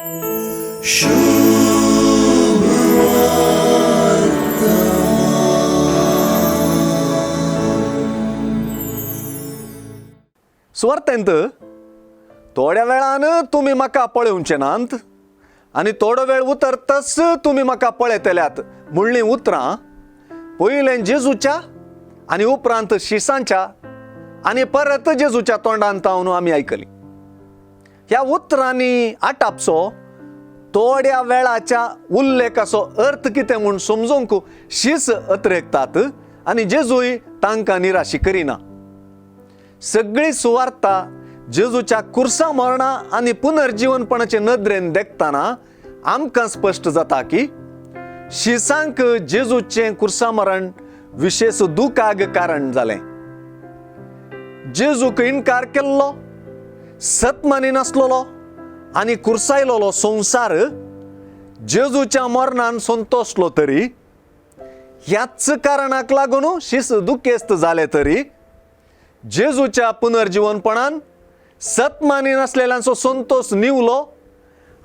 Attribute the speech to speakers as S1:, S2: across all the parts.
S1: सुवार्थेंत थोड्या वेळान तुमी म्हाका पळोवचे नात आनी थोडो वेळ उतरतच तुमी म्हाका पळयतल्यात म्हणलीं उतरां पयलें जेजूच्या आनी उपरांत शिसांच्या आनी परत जेजूच्या तोंडान तावन आमी आयकली. ह्या उतरांनी आटापचो थोड्या वेळाच्या उल्लेखाचो अर्थ कितें म्हूण समजूंक शीस अत्रेकतात आनी जेजूय तांकां निराशी करिना. सगळी सुवार्ता जेजूच्या कुर्सा मरणा आनी पुनर्जीवनपणाचे नदरेन देखतना आमकां स्पश्ट जाता की शिसांक जेजूचें कुर्सा मरण विशेश दुखाक कारण जालें. जेजूक इनकार केल्लो, सत मानिनासलेलो आनी कुर्सायलोलो संवसार जेजूच्या मरणान संतोसलो तरी ह्याच कारणाक लागून शीस दुखेस्त जाले तरी जेजूच्या पुनर्जीवनपणान सत मानिनासलेल्यांचो संतोस निवलो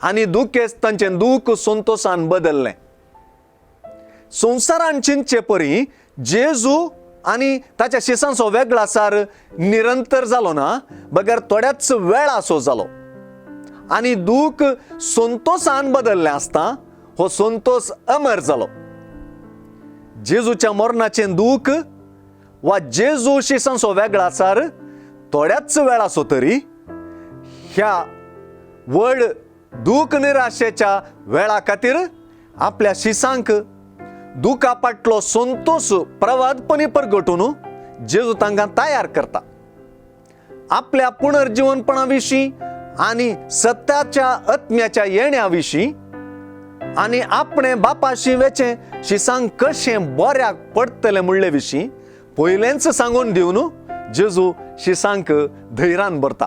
S1: आनी दुखेस्त तांचें दूख संतोसान बदल्लें. संवसारान चिंतचे परी जेजू आनी ताच्या शिसांचो वेगळासार निरंतर जालो ना, बगर थोड्याच वेळाचो जालो आनी दूख संतोसान बदल्लें आसता हो संतोस अमर जालो. जेजूच्या मरणाचें दूख वा जेजू शिसांचो वेगळासार थोड्याच वेळाचो तरी ह्या व्हड दूख निराशेच्या वेळा खातीर आपल्या शिसांक दुखा पाटलो संतोस प्रवादपणी परगटून जेजू तांकां तयार करता. आपल्या पुनर्जीवनपणा विशीं आनी सत्याच्या आत्म्याच्या येण्या विशीं आनी आपणे बापाशी वेचें शिसांक कशें बऱ्याक पडटलें म्हणले विशीं पयलेंच सांगून दिवन जेजू शिसांक धैर्यान भरता.